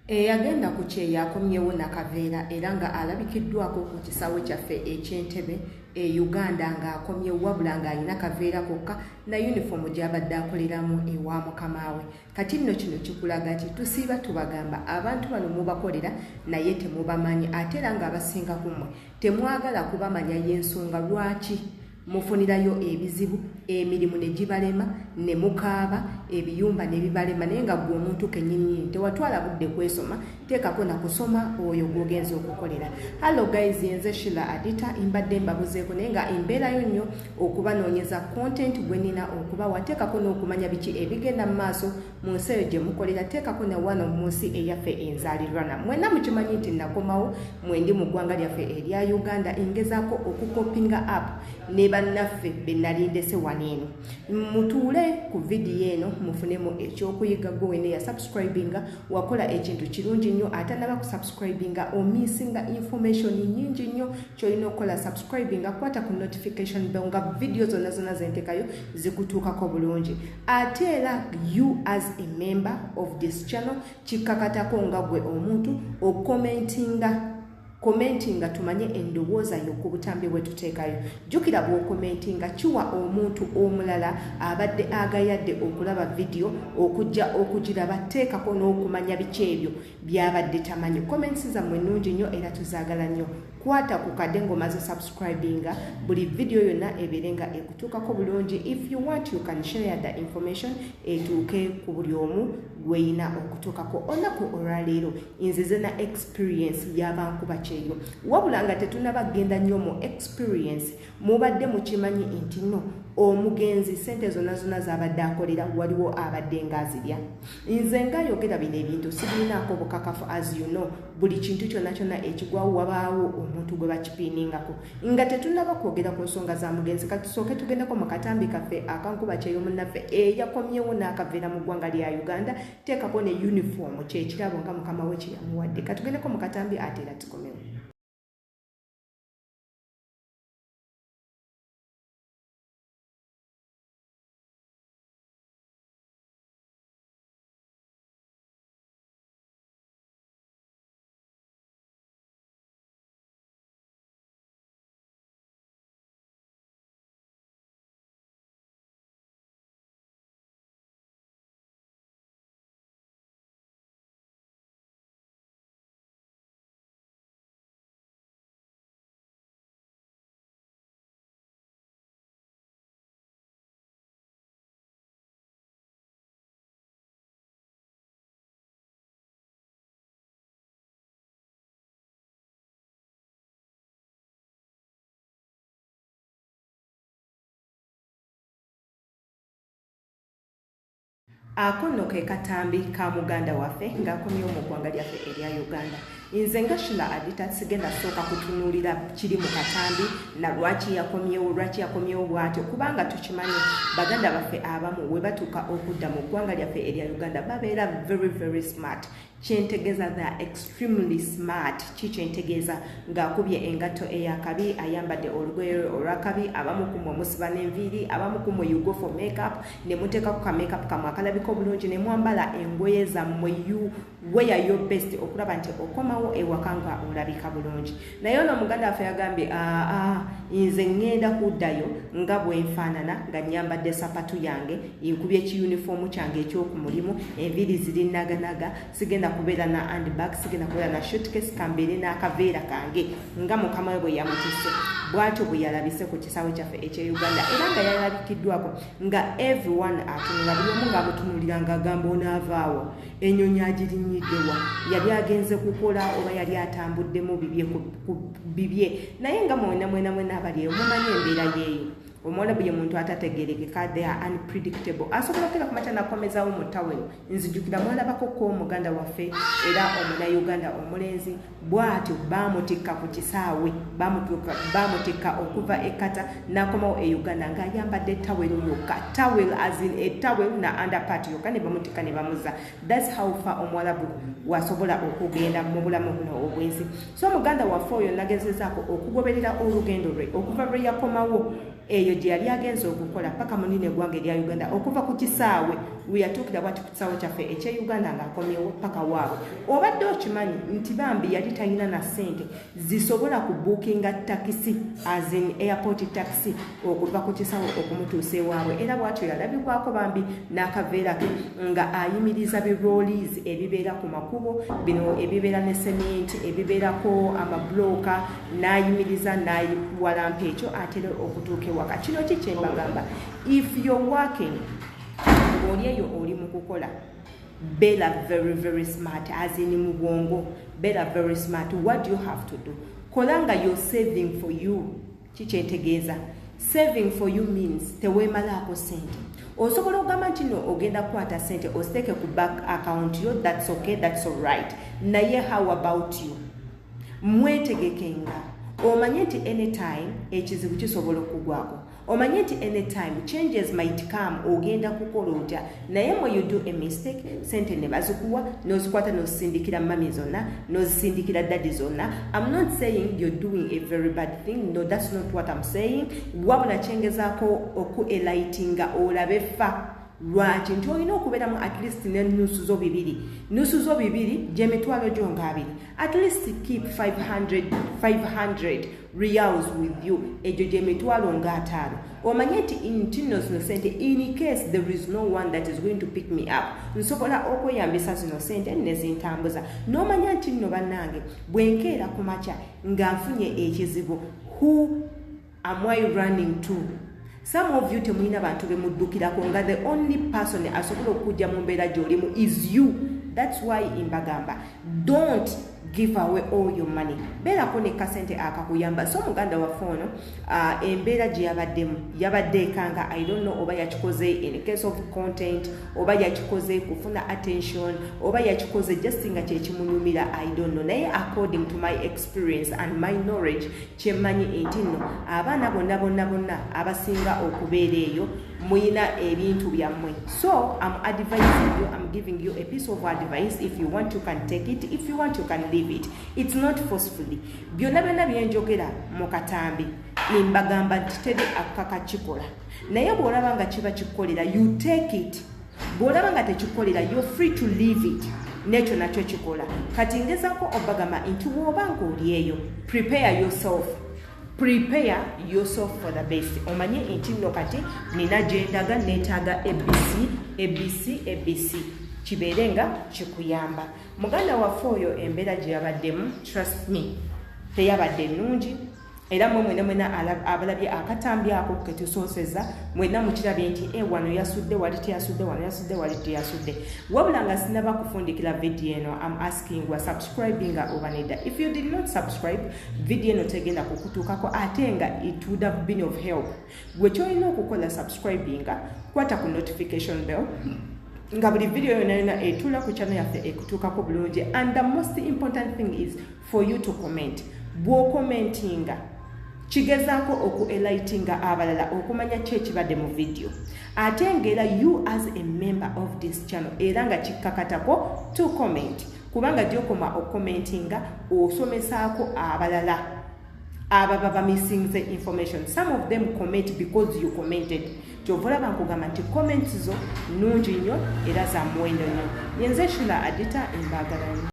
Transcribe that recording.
Eyagenda ku kyeyo akomyewo na kaveera era nga alabikiddwako ku kisaawe kyaffe eky'Entebbe e Uganda ng'akomyewo wabula ng'alina kaveera kokka na yunifoomu gy'abadde akoleramu ewa mukama we. Kati nno kino kikulaga ki? Tusiiba tubagamba abantu bano mubakolera naye temubamanyi ate era ng'abasinga ku mmwe temwagala kubamanya y'ensonga lwaki mufunirayo ebizibu, emirimu ne gibalema ne mukaaba, ebiyumba ne bibalema naye nga ggwe omuntu kennyininyini tewatwala budde kwesoma, teekako na kusoma oyo gw'ogenze okukolera. Hallo guys, yenze Sheila Adita, mbadde mbabuzeeko naye nga embeerayo nnyo okubanoonyeza content gwe nnina okubawa, teekako n'okumanya biki ebigenda mu maaso mu nsi eyo gye mukolera, teekako na wano mu nsi eyaffe enzaalirwana. Mwenna mukimanyi nti nakomawo mwendi mu ggwanga lyaffe erya Uganda, ngezaako okukopinga up ne bannaffe be nali ndese wano eno. Mutuule ku vidiyo eno mufunemu ekyokuyiga. Gwe wene ya subscribinga wakola ekintu kirungi nnyo, atanaba kusubscribinga omissinga information nnyingi nnyo. Ky'olina okukola, subscribinga, kwata ku notification bell nga vidiyo zonna zonna zentekayo zikutuukako bulungi. Ate era you as a member of this channel, kikkakatako nga gwe omuntu okommentinga, commentinga tumanye endowooza yo ku butambi bwe tuteekayo. Jjukira bw'okommentinga kiwa omuntu omulala abadde agayadde okulaba vidiyo okujja okugiraba, teekako n'okumanya biki ebyo by'abadde tamanyi. Comments zammwe nnungi nnyo era tuzaagala nnyo. Kwata ku kadde ng'omaze subscribinga, buli vidiyo yonna ebeere nga ekutuukako bulungi. If you want, you can share the information etuuke ku buli omu gweyina okutuukako. Olunaku olwaleero nzize na experience y'abankuba kyeyo, wabula nga tetunaba kugenda nnyo mu experience, mubadde mukimanyi nti nno omugenzi sente zonna zonna z'abadde akolera waliwo abadde ng'azirya. Nze ng'ayogera bino ebintu sibirinaako bukakafu. As you know, buli kintu kyonna kyonna ekigwawo wabaawo omuntu gwe bakipiiningako. Nga tetunaba kwogera ku nsonga za mugenzi, katusooke tugendeko mu katambi kaffe akankuba kyeyo munnaffe eyakomyewo n'akaveera mu ggwanga lya Uganda, teekako ne uniform kyekirabo nga mukama we kye yamuwadde. Katugendeko mu katambi ate era tukomewo. Ako nno ke katambi ka muganda waffe ng'akomyewo mu ggwanga lyaffe erya Uganda. Nze nga Sheila Adita sigenda sooka kutunuulira kiri mu katambi na lwaki yakomyewo, lwaki yakomyewo bw'atyo, kubanga tukimanyi baganda baffe abamu we batuuka okudda mu ggwanga lyaffe erya Uganda babeera very very smart. Kyentegeeza, they are extremely smart. Ki kyentegeeza? Ng'akubye engatto eyakabi, ayambadde olugoye lwe olwakabi, abamu ku mmwe musiba n'enviiri, abamu ku mmwe you go for makeup ne muteekako ka makeup kammwe akalabika obulungi ne mwambala engoye zammwe, you wear your best okulaba nti okomawo ewaka nga olabika bulungi. Naye ono omuganda waffe yagambye, aa, nze ŋŋenda kuddayo nga bwe nfaanana, nga nnyambadde sapatu yange, nkubye ekiyunifoomu kyange eky'oku mulimu, enviiri ziri naganaga, sigenda kubeera na handbag, sigenda kubeera na suitcase, kambeere n'akaveera kange nga mukama we bwe yamutisse. Bw'atyo bwe yalabise ku kisaawe kyaffe eky'e Uganda era nga yalabikiddwako nga everyone atunula, buli omu ng'amutunuulira ng'agamba onaavaawa, ennyonyi agirinyiddewa, yali agenze kukola oba yali atambuddemu bibye ku bibye. Naye nga mwena mwena mwena abali eyo mumanyi embeera yeeyo, omuwalabu ye muntu atategerekeka, they are unpredictable. Asobola okera kumakya nakomezawo mu tawero. Nzijukira mwalabako ko muganda waffe era omunauganda omulenzi bw'atyo baamutikka ku kisaawe, baamutikka okuva e Qatar n'akomawo e Uganda ng'ayambadde tawero yokka, towel as in a towel na underpart yokka, ne bamutikka ne bamuza. That's how far omuwalabu wasobola okugenda mu bulamu buno obwensi. So muganda waffe oyo nagezezaako okugoberera olugendo lwe okuva lwe yakomawo eyo gye yali agenze okukola paka munene eggwanga erya Uganda, okuva ku kisaawe Lwe yatuukira bwati ku kisaawe kyaffe ekye Uganda ng'akomyewo paka waabwe. Obadde okimanyi nti bambi yali talina na ssente zisobola kubookinga takisi, as in airport taxi, okuva ku kisaawe okumutuusa ewaabwe? Era bwatyo yalabibwako bambi n'akaveera ke nga ayimiriza birollies ebibeera ku makubo bino, ebibeera ne sementi, ebibeerako amabulooka, n'ayimiriza n'awalampa ekyo atere okutuuka ewaka. Kino ki kyembagamba? If you're working, ng'oli eyo oli mu kukola, beera very very smart, as in mu bwongo, beera very smart. What do you have to do? Kola nga you're saving for you. Kikyentegeeza, saving for you means teweemalaako sente. Osobola okugamba nti no, ogenda kukwata sente oziteeke ku bank account yo. That's okay, that's alright, naye how about you? Mwetegekenga, omanye nti anytime ekizibu kisobola okugwako, omanye nti anytime changes might come. Ogenda kukola otya? Naye mwe, you do a mistake, sente ne bazikuwa, n'ozikwata n'ozisindikira mami zonna, n'ozisindikira daddy zonna. I'm not saying you're doing a very bad thing. No, that's not what I'm saying. Wabula kyengezaako oku enlighteninga olabe fa lwaki nti olina okubeeramu at least ne nusu zo bibiri, nusu zo bibiri gy'emitwalo gyo nga abiri. At least keep 500, 500 riyals with you, egyo gy'emitwalo nga ataano. Omanye nti nno zino sente, in case there is no one that is going to pick me up, nsobola okweyambisa zino sente nezintambuza. N'omanya nti nno bannange, bwe nkeera ku makya nga nfunye ekizibu, who am I running to? Some of you temulina bantu bemuddukirako, nga the only person asobola okujja mu mbeera gy'olimu is you. That's why mbagamba, don't give away all your money. Beerako ne kasente akakuyamba. So muganda waffe ono, embeera gye yabaddemu yabadde ekanga. I don't know oba yakikoze in case of content, oba yakikoze kufuna attention, oba yakikoze just nga kyekimunyumira, I don't know. Naye according to my experience and my knowledge, kyemmanyi nti nno abaana bonna bonna bonna abasinga okubeera eyo muyina ebintu byammwe. So I'm advising you, I'm giving you a piece of advice. If you want, you can take it. If you want, you can leave it. It's not forcefully. Byonna byonna byenjogera mu katambi, mbagamba nti teri akakakikola, naye bw'olaba nga kiba kikukolera, you take it. Bw'olaba nga tekikolera, you're free to leave it. Nekyo nakyo kikola. Kati ngezako obagamba nti bw'oba ng'oli eyo, prepare yourself, prepare yourself for the best. Omanye nti nno kati nina gyendaga, neetaaga ABC, ABC, ABC, kibeere nga kikuyamba. Muganda waffe oyo embeera gye yabaddemu, trust me, teyabadde nnungi. Era mwe mwena mwena abalabye akatambi ako ketusooseza, mwena mukirabye nti e wano yasudde, wali teyasudde, wano yasudde, wali teyasudde. Wabula nga sinaba kufundikira vidiyo eno, am asking, wa subscribinga oba nedda? If you did not subscribe, vidiyo eno tegenda kukutuukako, ate nga it would have been of help. Gwe kyolina okukola, subscribinga, kwata ku notification bell, nga buli vidiyo yona yona etuula ku channel yaffe ekutuukako bulungi. And the most important thing is for you to comment. Bw'ocommentinga, kigezaako oku enlighteninga abalala okumanya ki ekibadde mu vidiyo. Ate ngaera you as a member of this channel, era nga kikkakatako to comment, kubanga gyokoma okucommentinga osomesaako abalala ababa bamissinze information. Some of them comment because you commented. Kyova olaba nkugamba nti comments zo nnungi nnyo era za muwendo nnyo. Yenze Shula Adita, embaagala nnyo.